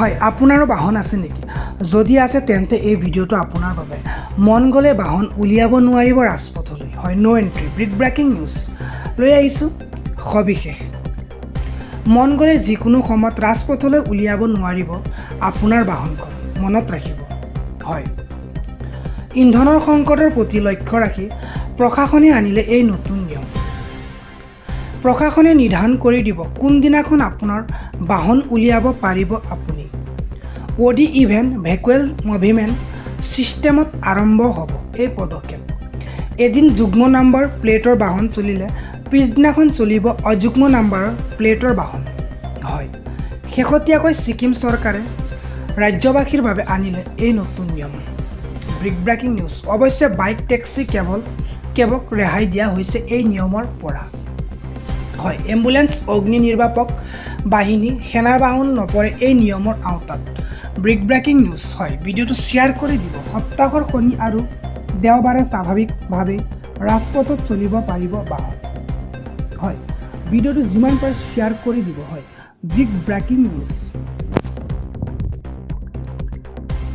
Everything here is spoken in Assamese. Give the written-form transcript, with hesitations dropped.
হয়, আপোনাৰো বাহন আছে নেকি? যদি আছে, তেন্তে এই ভিডিঅ'টো আপোনাৰ বাবে। মন গ'লে বাহন উলিয়াব নোৱাৰিব ৰাজপথলৈ। হয়, ন' এণ্ট্ৰি। বিগ ব্ৰেকিং নিউজ লৈ আহিছোঁ সবিশেষ। মন গ'লে যিকোনো সময়ত ৰাজপথলৈ উলিয়াব নোৱাৰিব আপোনাৰ বাহনখন, মনত ৰাখিব। হয়, ইন্ধনৰ সংকটৰ প্ৰতি লক্ষ্য ৰাখি প্ৰশাসনে আনিলে এই নতুন নিয়ম। প্ৰশাসনে নিৰ্ধাৰণ কৰি দিব কোনদিনাখন আপোনাৰ বাহন উলিয়াব পাৰিব আপুনি। অড ইভেন ভেহিকুল মুভমেণ্ট ছিষ্টেমত আৰম্ভ হ'ব এই পদক্ষেপ। এদিন যুগ্ম নম্বৰ প্লেটৰ বাহন চলিলে পিছদিনাখন চলিব অযুগ্ম নম্বৰৰ প্লেটৰ বাহন। হয়, শেহতীয়াকৈ ছিকিম চৰকাৰে ৰাজ্যবাসীৰ বাবে আনিলে এই নতুন নিয়ম। Big breaking news. অৱশ্যে বাইক, টেক্সি, কেবক ৰেহাই দিয়া হৈছে এই নিয়মৰ পৰা। হয়, এম্বুলেন্স, অগ্নি নিৰ্বাপক বাহিনী, সেনাৰ বাহন নপৰে এই নিয়মৰ আওতাত। Big breaking news. হয়, ভিডিঅ'টো শ্বেয়াৰ কৰি দিব। সপ্তাহৰ শনি আৰু দেওবাৰে স্বাভাৱিকভাৱে ৰাজপথত চলিব পাৰিব বাহন। হয়, ভিডিঅ'টো যিমান পাৰে শ্বেয়াৰ কৰি দিব। হয়, বিগ ব্ৰেকিং নিউজ।